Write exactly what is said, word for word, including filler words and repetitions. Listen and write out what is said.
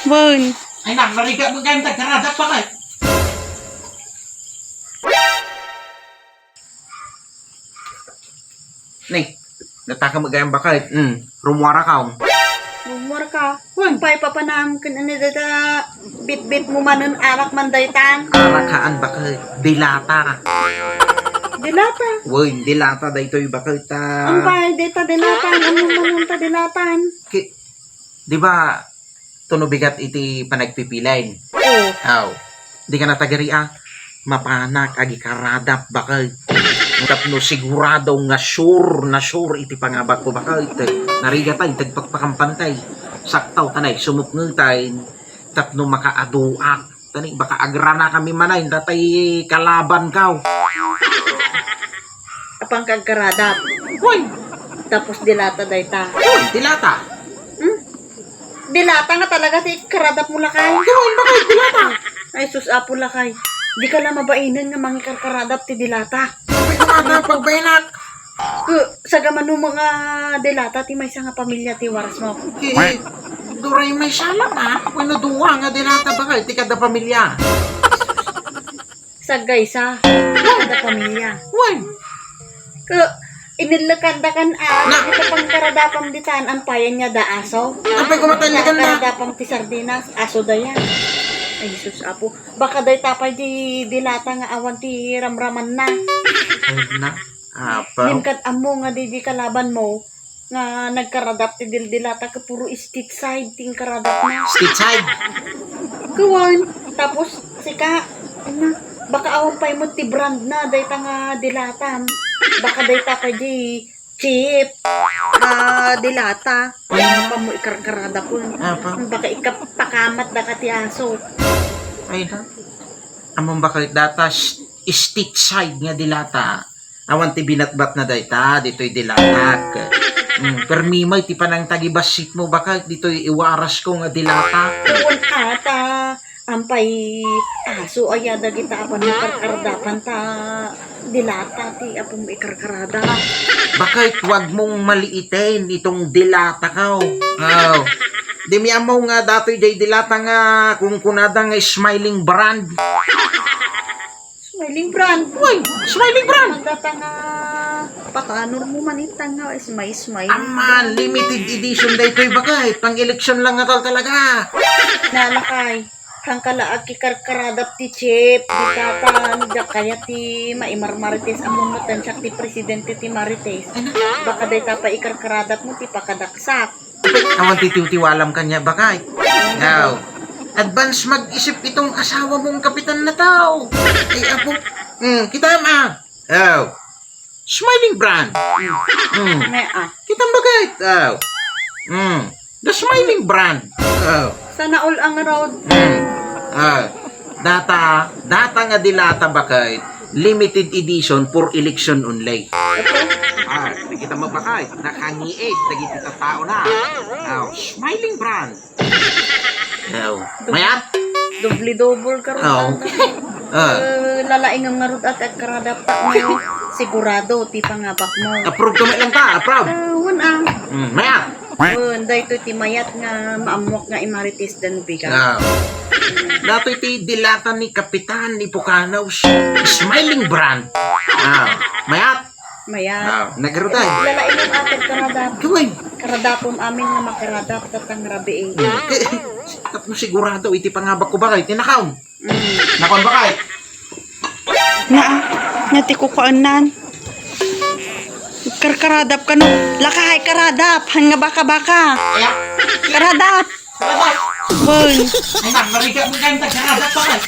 Wen. Ay na, narigat mo gayam tagkarada, bakit? Ni, nataka mo gayam, bakit? Hmm, rumuara ka, oh. Rumuara ka? Wen. Pay papanam ken ano dada, bitbit mo manen arak man daytan. Arakaan, bakit? Dilata. Dilata? Wen, dilata daytoy, bakit, ah? Ampay, dayta dilatan. Ano manen ta dilatan? Ki-, di ba, tuno bigat iti panagpipilin. Oo. Aw, di ka natagari, ah. Mapanak agikaradap, bakit? Tapno sigurado nga sure na sure iti pangabakko, bakit? Narigatay, tagpakpakampantay. Saktaw, tanay, sumupngetay. Tapno makaaduak. Tani, baka agrana kami manay, datay kalaban kaw. Apan kagkaradap. Hoy! Tapos dilata dayta. Hoy, dilata! Hmm? Dilata nga talaga ti karadap mo, lakay. Hoy, bakit dilata? Ay, sus, apo, lakay. Di ka la mabainen nga mangikarkaradap ti dilata. Pagbainat, pagbainat. Ku, sagamano nga dilata ti maysa nga pamilya ti waras mo. Ki, duray maysa lang, ah. Wenno dua nga dilata, bakit? Ti kada pamilya. Saggaysa. Kada pamilya. Wen. Ku, inillekandakan, ah, Na. Iti pangkaradapam ditan, ampayan nga da aso. Apay, kumatallikan da. Karadapam ti sardinas, aso dayan. Ay, sus, apo. Baka dayta pay di dilata nga awan ti ramramanna. Ay, na. Apa? Dim kat ammo nga di, di kalaban mo nga nagkaradap ti dildilata ket puro state side ti inkaradap na. State side? Kuwan. Tapos, sika, na, baka awan pay mo ti brand na, dayta nga dilatam. Baka dayta pay di cheap. Ah, dilata. Ano pa mo ikarkarada po? Apa? Baka ikapakamat da ka ti aso. Ay, na. Among baka data s-, state side nga dilata. Awan ti binatbat na dayta, ditoy dilatak. Mm, permi may ti panangtagibassit mo, baka ditoy iwaras ko nga dilata. Awan ata, ampay aso aya dagita apan karkardapan ta dilata ti apong ikarkarada. Bakit wag mong maliiten itong dilata ka, oh? Oh. Di mi ammo nga datoy jay dilata nga kung kunada nga smiling brand. Smiling brand. Uy, smiling brand. Ang data nga patanor mo man itang nga smile, smile. Ama, limited edition daytoy, bakit? Pang eleksyon lang nga tal talaga. Nalakay. Hangkala agkikarkaradap ti chip, di tatan, diak kaya ti maimarmarites, ammo met siak ti presidente ti Marites. Baka dayta pay ikarkaradap mo ti pakadaksak. Awan ti tiwtiwalam kanya, bakay. Aw. Advance mag-isip itong asawa mong kapitan na tao. Ay, apo. Hmm, kita ma. Aw. Smiling brand. Hmm. May, ah. Kita bakit? Aw. Hmm. The smiling brand. Aw. Sana all ang road. Hmm. Ah. Data, data nga dilata bakay, limited edition for election only. Ito? Ah, nakita mo bakay, nakangiit, dagiti tattao na. Ah, smiling brand. Oh, mayat? Doble-double ka ron. Oh. Ah. Eh, lalaingam nga rod at agkaradap ta, no? Sigurado, ti pangabak mo. Approve ka lang ta, approve. Ah, wan, ah. Mm, mayat? Wen, daytoy ti mayat nga maammuak nga imarites da no bigat. Ah. Datoy ti dilata ni Kapitan Ipucanaw, smiling brand. Ah, mayat. Mayat. Ah, nagaruday. Lalaing ang atin karadap. Gawin. Karadapon amin nga makaradap tatang rabii. Hmm. Tapno sigurado iti pangabak ko bakay, tinakaw. Mm. Nakuan bakay? Na, na ti kukuanan. Karkaradap kano. Lakay, karadap. Han nga baka-baka. Aya? Karadap. Karadap. Bon. Ay na, marigat mo kayo, karadap bakay.